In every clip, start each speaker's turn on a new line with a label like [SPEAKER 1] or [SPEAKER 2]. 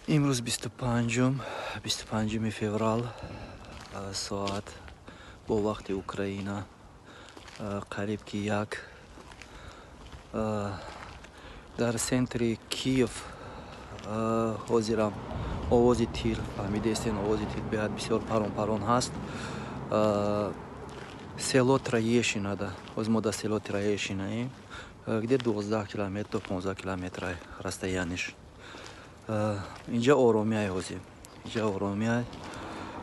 [SPEAKER 1] Имрӯз 25-ум, 25-уми феврал, соат бо вақти Украина қариб ки 1. Дар центри Киев ҳозирам. Овози тир фаҳмидестен, овози тир беҳад бисёр парон парон ҳаст. Село Троещинада ҳозир мо, дар село Троещинаем, где 12 километр то 15 километр расстояниш. Инҷа оромияй, ҳозир инҷа оромияй.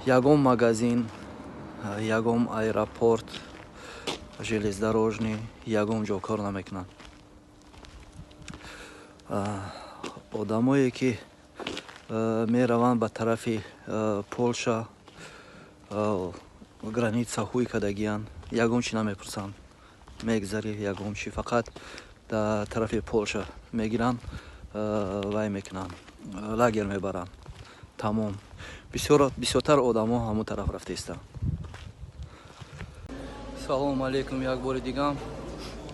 [SPEAKER 1] Ягон магазин, ягон аэропорт, железнодорожный, ягон ҷо кор намекунанд. Одамое ки мераванд ба тарафи Полша, граница ҳуй кардагиянд, ягон чи намепурсанд, мегзарӣ, ягон чи. Фақат дар тарафи Полша мегиранд, вай мекунанд, лагер мебаранд, тамом. Бисёртар одамо ҳамон тараф рафта истанд. Салому алейкум як бори дигам.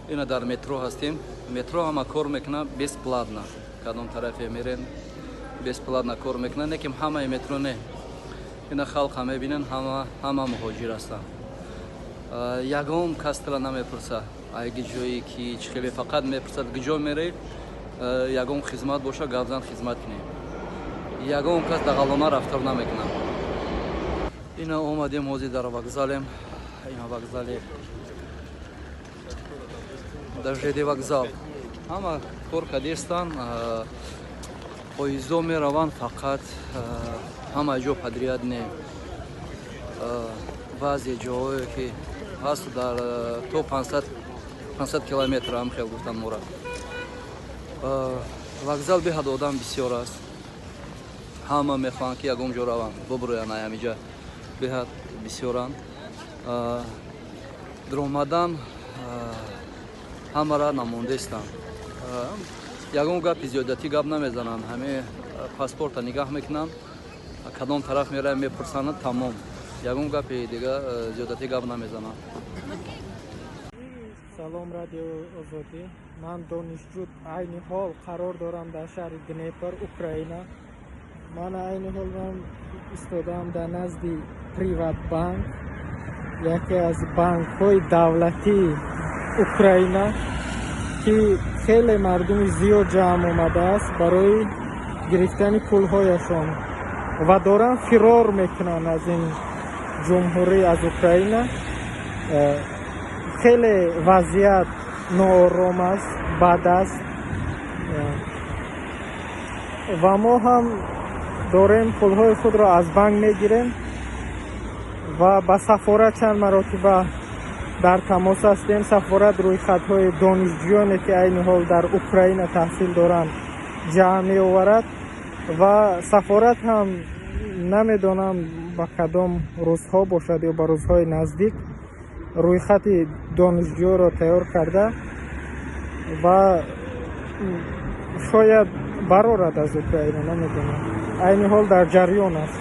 [SPEAKER 1] Ина дар метро ҳастем. Метро ҳама кор мекунад бесплатно, кадом тарафе мерен, бесплатно кор мекунад, лекин ҳамаи метро не. Ина халқа мебинен, ҳама муҳоҷир ҳастанд. Ягон кас тила намепурса, айги ҷое ки чӣ хеле, фақат мепурсад, куҷо мерӣ, ягон хизмат боша, гап зан, хизмат кунем. Ягон кас дағалона рафтор намекунад. Ина омадем, ҳозир дар вокзалем. Ина вокзали, дар ЖД вокзал ҳама кор кардестанд, поездо мераванд, фақат ҳама ҷо подряд не. Баъзе ҷоҳое ки ҳаст, дар то 500 километр ҳам хел гуфтан мора. Вокзал беҳад одам бисёр аст, ҳама мехоҳанд, ки ягон ҷо раванд, бубурӯянд ҳамиҷа. Беҳад бисёранд. Даромадан ҳамара намондестанд, ягон гапи зиёдатӣ гап намезананд, ҳаме паспорта нигаҳ мекунанд, кадом тараф меравем, мепурсанд, тамом. Ягон гапи дига зиёдатӣ гап намезананд.
[SPEAKER 2] Салом, Радио Озодӣ. Ман донишҷӯ, айни ҳол қарор дорам дар шаҳри Днепр, Украина. Ман айни ҳол ман истодаам дар назди Приватбанк, яке аз банкҳои давлатии Украина, ки хеле мардуми зиёд ҷамъ омадааст барои гирифтани пулҳояшон ва доранд фирор мекунанд аз ин ҷумҳурӣ, аз Украина. Хеле вазъият ноором аст, бад аст ва мо ҳам дорем пулҳои худро аз банк мегирем ва ба сафорат чанд маротиба дар тамос ҳастем. Сафорат рӯйхатҳои донишҷӯёне, ки айни ҳол дар Украина таҳсил доранд, ҷамъ меоварад ва сафорат ҳам намедонам, ба кадом рӯзҳо бошад ё ба рӯзҳои наздик рӯйхати донишҷӯёро тайёр карда ва шояд барорад аз Украина, намедонам, айни ҳол дар ҷараён аст.